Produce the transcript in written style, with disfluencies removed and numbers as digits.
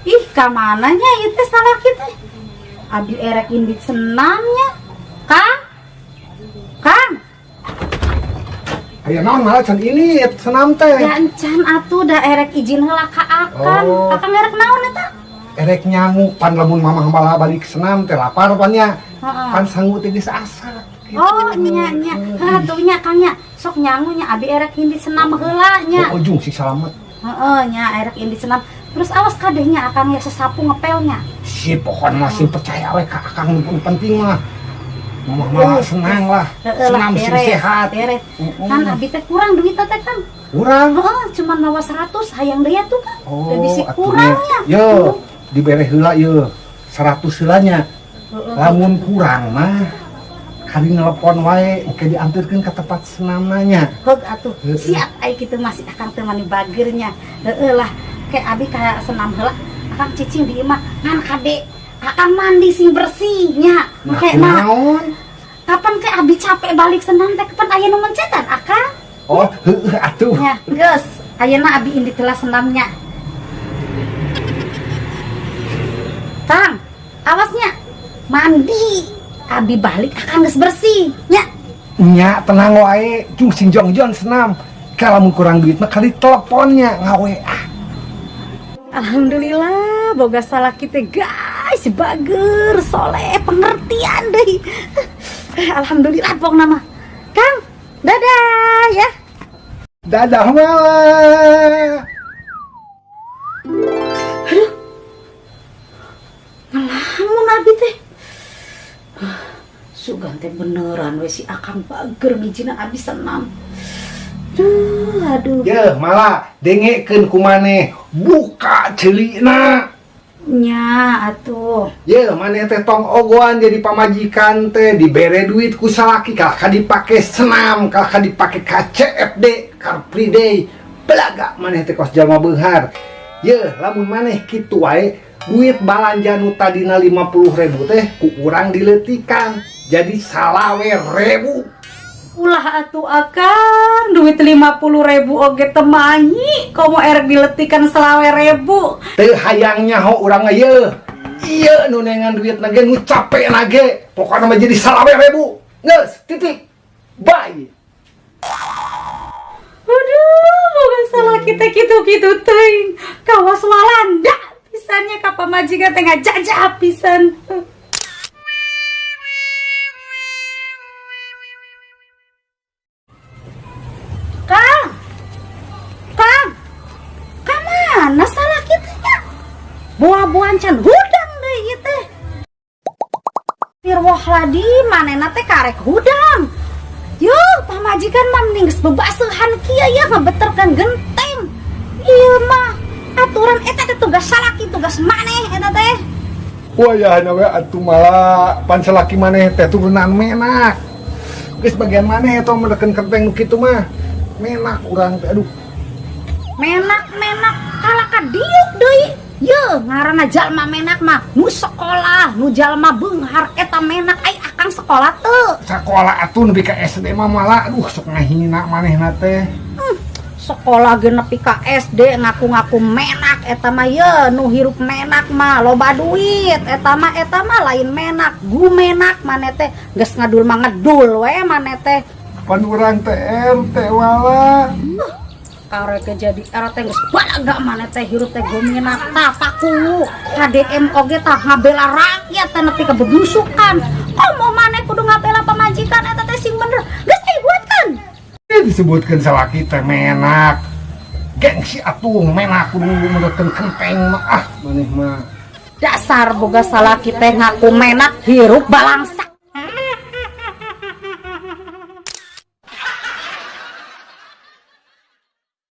Ih, kamananya ieu teh salaki teh? Abi erek indit senamnya. Kang? Kang? Aya naon malah can ini senam teh. Ya encan atuh da erek izin heula ka Akang. Oh. Akang erek naon eta? Erek nyangu pan lamun mamah malah balik senam teh lapar pan nya. Heeh. Pan sangu teh geus asa. Gitu. Oh, nya nya. Heuh atuh nya Kang nya. Sok nyangu nya abi erek indit senam heula nya. Oh, ujung si salamet. Heeh, nya erek indit senam. Terus awas kadehnya Akang ya sesapu ngepelnya. Si pokoknya masih percaya we ka Akang nu penting mah. Mamah malah senang lah. Heeh lah, Senam sing beres, sehat. beres. Heeh. Kan abi teh kurang duit teh Kang. Kurang. Heeh, cuman mawa 100 hayang deui atuh Kang. Oh, Da bisi atuh kurangnya. nya. Yo, dibere heula ye. 100 heula nya. Heeh. Lamun kurang mah kali nelpon wae engke diantarkeun ka tempat senamna nya. Heug atuh. Heeh. Siap ai kitu masih Akang teh mani bagernya. Heeh lah, kayak abi kayak senam heula. Akang cicing di imah ngan kade Akang mandi sing bersih nya. Nah, Kayak nah, kunaon? kapan kayak abi capek balik senam teh kapan aya nu mencetan Akang? Oh, heeh atuh. Nya, geus. Ayeuna abi indit heula senamnya. Kang, awasnya mandi. Abi balik Akang geus bersih nya. Nya tenang wae, jung sing jongjon senam. Kalau mun kurang duit mah kali teleponnya ngawe ah. Alhamdulillah boga salaki teh guys, bager, soleh, pengertian deh. Alhamdulillah pokna mah. Kang, dadah ya. Dadah malah. Ngelamun abi teh. Sugan teh beneran we si Akang bager ngijinan abi senam. Aduh, aduh. Yeuh, malah dengekeun ku maneh, buka ceulina. Nya atuh. Yeuh, maneh teh tong ogoan jadi pamajikan teh dibere duit ku salaki kalah ka dipake senam, kalah ka dipake ka CFD, Car Free Day. Belaga maneh teh kos jalma beunghar. Yeuh, lamun maneh kitu wae, duit balanja nu tadina 50.000 teh ku urang dileutikan jadi 25.000. Ulah atuh Akang, duit 50.000 oge teu mahi, komo erek diletikan 25.000. Teu hayang nyaho urang mah yeuh. Ieu nu nengan duit nage nu capek nage. Pokokna mah jadi 25.000. Geus, titik. Bye. Aduh, boga salaki teh kitu-kitu teuing. Kawas walanda pisannya ka pamajikan teh ngajajah pisan. Kang. Kang. Ka mana salaki teh nya? Buah-buahan can hudang deui ieu teh. Tirwohladi manehna teh karek hudang. Yuh, pamajikan mah mending geus bebaseuhan kieu ya ngabeterkeun genteng. Ieu mah aturan eta teh tugas salaki, tugas maneh eta teh. Wayahna we atuh malah pan salaki maneh teh turunan menak. Geus bagian maneh eta menekeun kenteng nu kitu mah. Menak urang teh aduh. Menak-menak kalah ka diuk deui. Yeuh, ngaranna jalma menak mah nu sekolah, nu jalma beunghar eta menak ai Akang sekolah teu. Sakola atuh nepi ka SD mah malah aduh sok ngahina manehna teh. Sekolah ge nepi ka SD ngaku-ngaku menak eta mah ye nu hirup menak mah loba duit eta mah lain menak, gumenak maneh teh geus ngadul mah ngedul we maneh teh. Pan urang teh RT wala. Karek jadi RT geus balaga maneh teh hirup teh gumenak tah paku KDM oge tah ngabela rakyat teh nepi ka bebusukan. Komo maneh kudu ngabela pamajikan eta teh sing bener. Geus aya buatkan. Disebutkan salaki teh menak. Gengsi atuh menak kudu menekeun kenteng mah ah maneh mah. Dasar boga salaki teh ngaku menak hirup balangsa.